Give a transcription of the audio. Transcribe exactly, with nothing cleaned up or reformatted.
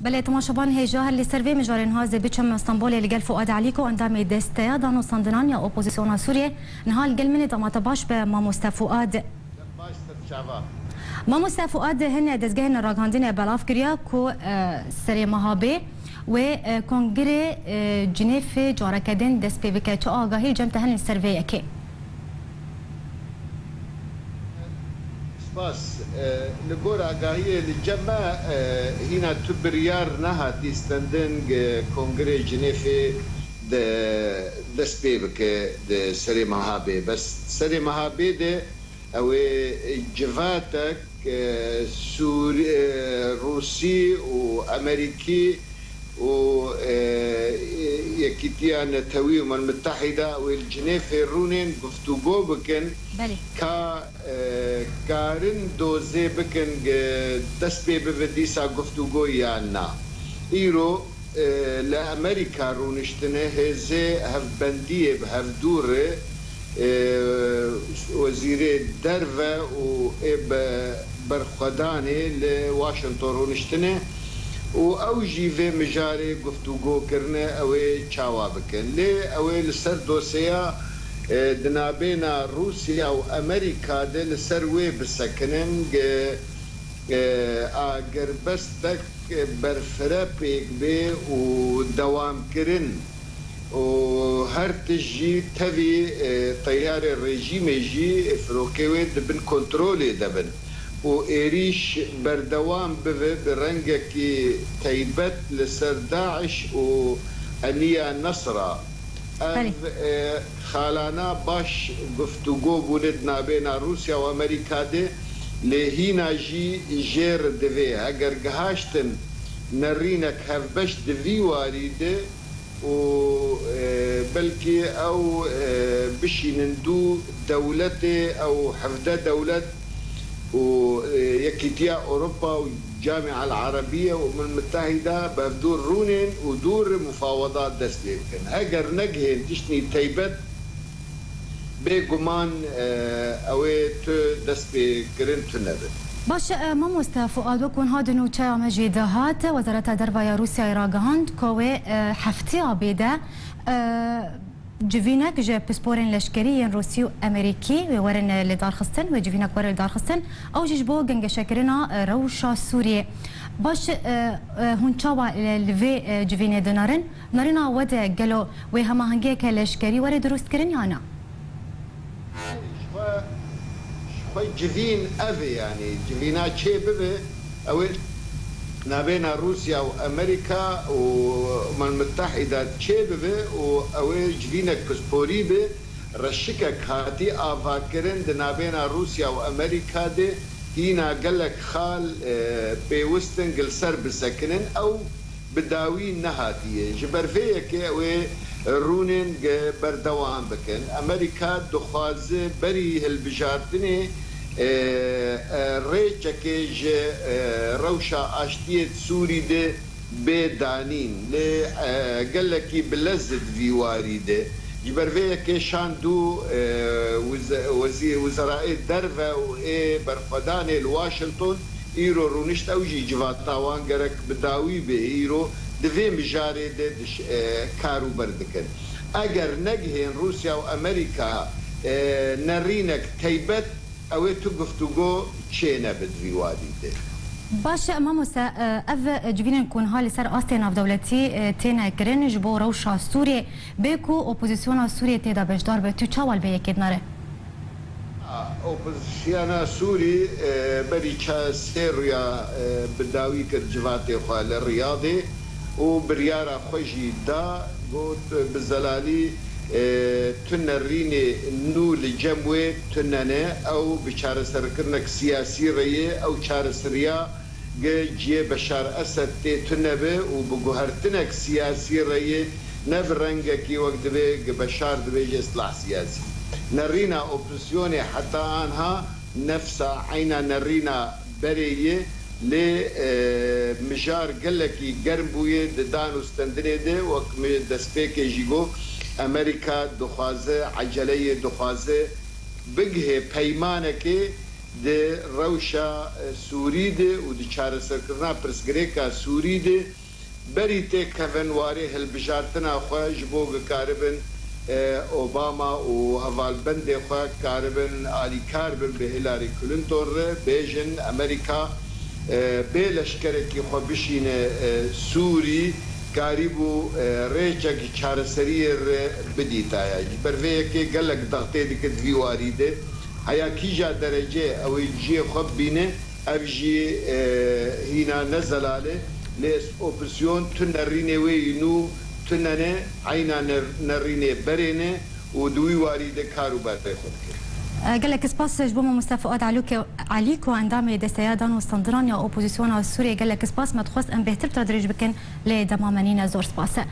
Belê, temaşevan hêja, her li ser vê mijarê niha ez ê biçim Stenbolê li gel Fuad Elî ku endamê Desteya Danûstandinan ya Opozisyona Sûriyê. Niha li gel min e, dema te baş be, mamoste Fuad. Baş ser çava. Mamoste Fuad, hin dezgehên ragihandinê belav kiriya ku, e, serê meha bê wê, e, Kongrê, e, Cinêfê careke din dest pê bike. Çi agahî li cem te hene li ser vê yekê? Spas. E, li gor agahiyê li cem me, e, hîna tu biryar nehatî stendin, e, Kongrê Cinêfê de dest pê bike di serê meha bê. Bes serê meha bê de ew ê civatek, e, Sûrî, e, Rûsî û Amerîkî û, e, Yekîtiya Netewî û Mal Mitehîda wê li Cinêfê rûnên guftûgo bikin Belê. ka, e, karin dozê bikin, e, dest pê bibe dîsa guftûgo yan na. Îro, e, li Amerîka rûniştine hêzê hevbendiyê bi hevdû re, e, wezîrê derve û ê be-, berxwedanê li Washington rûniştine û ew jî vê mijarê guftûgo kirine, ew ê çawa bikin. Lê ew ê li ser dosyeya, e, di nabêna Rûsya û Amerîka de li ser wê bisekinin, e, e, agirbestek berfireh pêk bê û dewamkirin û her tişt jî tevî, e, teyarê rejîmê jî, e, firokê wê di bin kontrolê de bin û êrîş berdewam bibe bi rengekî teybet li ser DAIŞ û Eniya Nesra. Ev, Belê. e, xalana baş guftûgo bûne di nabêna Rûsya û Amerîka de, lê hîna jî jêr divê. Heger gihaştin nerînek hevbeş di vî warî de û, e, belkî ew, e, bişînin dû dewletê, ew hevdeh dewlet û, e, Yekîtiya Ewropa û Camia El Erebiye û Umem Mitehîda bi hevdû rûnên û dû re mufawedat dest pê bikin. Heger negihên tiştnî teybet, bêguman, e, ew ê tu dest pê kirin tune be. Baş e, mamoste Fuad, wek hûn hat di nûçeya me jî de hat, Wezareta Derve ya Rûsyayê ragihand ku wê, e, hefteya bê de, e, civînek ji pisporên leşkerî yên Rûsî û Amerîkî wê werin, e, lidarxistin, wê civînek were lidarxistin. Ew jî ji bo gengeşekirina, e, rewşa Sûriyê. Baş, e, e, hûn çawa, e, li vê, e, civînê dinerin? Nerîna we de gelo wê hemahengiyeke leşkerî were dirustkirin ya na? Ji xwe, ji xwe civîn ev e, yanî civîna çê bibe, ew ê nabêna Rûsya û Amerîka û Umem Mitehîda çê bibe û ew ê civînek pisporî be. Reşikek hatî avakirin di nabêna Rûsya û Amerîka de hîna gelek xal, e, pêwist in gi li ser bisekinin. Ew bi dawî nehatiye. Ji ber vê yekê ew ê rûnên ge berdewam bikin. Amerîka dixwaze berî hilbijartinê, e, e, rêçekê ji, e, rewşa aştiyê di Sûrî de bê danîn. Lê, e, gelekî bi lez di vî warî de. Ji ber vê yekê şan dû, e, wize-, wezî-, wizarayê derve û ê berxwedanê li Washington îro rûnişt, ew jî civata wan gerek bi dawî bê. Îro di vê mijarê de diş-, e, kar û ber dikin. Eger negihên Rûsya û Amerîka, e, nerînek teybet, ew ê tu guftûgo çênebe di vî warî de. Baş e, mamoste, e, ev civînên ku niha li ser astê navdewletî, e, têne kirin ji bo rewşa Sûriyê, bê ku opozisyona Sûriyê tê de beşdar be, tu çawa li vê yekê dinere? A, opozisyona Sûrî, e, berî ça-, sê rûya, e, bi dawî kir civatê xwe li Riyadê û biryara xwe jî da, got, bi zelalî, e, tu nerînê nû li cem wê tune ne, ew bi çareserkirinek siyasî re ye, ew çareseriya gi cihê Beşar Esed tê tune be û bi guhertinek siyasî re ye, ne bi rengekî wek dibê gi Beşar dibêje silah siyasî. Nerîna opozisyonê heta anha nefsa eyna nerîna berê ye, lê, e, mijar gelekî germ bûye di dan û stendinê de, wek min destpêkê jî got, Amerîka dixwaze, eceleyê dixwaze, bigihê peymanekê, di rewşa, e, Sûrî de û di çareserkirina pirsgirêka Sûrî de berî têkevin warê hilbijartina xwe ji bo ku karibin, e, Obama û hevalbendê xwe karibin alîkar bin bi Hillary Clinton re, bêjin Amerîka, e, bê leşkerekî xwe bişîne, e, Sûrî, karîbû, e, rêçek çareseriyê re bidîtaya. Ji ber vê yekê gelek daxtê dike di vî warî de. Heya kîja derecê ew ê cihê xwe bibîne, ev jî, e, hîna ne zelal e. Lê operasyon tu nerînê wê yî nû tune ne, eyna ner-, nerînê berê ne û di wî warî de kar û berê xwe dike. Gelek spas ji bo mamoste Fuad Elûke-, Elîko, endamê Desteya Dan û Standiran ya Opozisyona Sûriyê. Gelek spas, me dixwest em bêhtir bi te dirêj bikin, lê dema me nîne, zor spas e.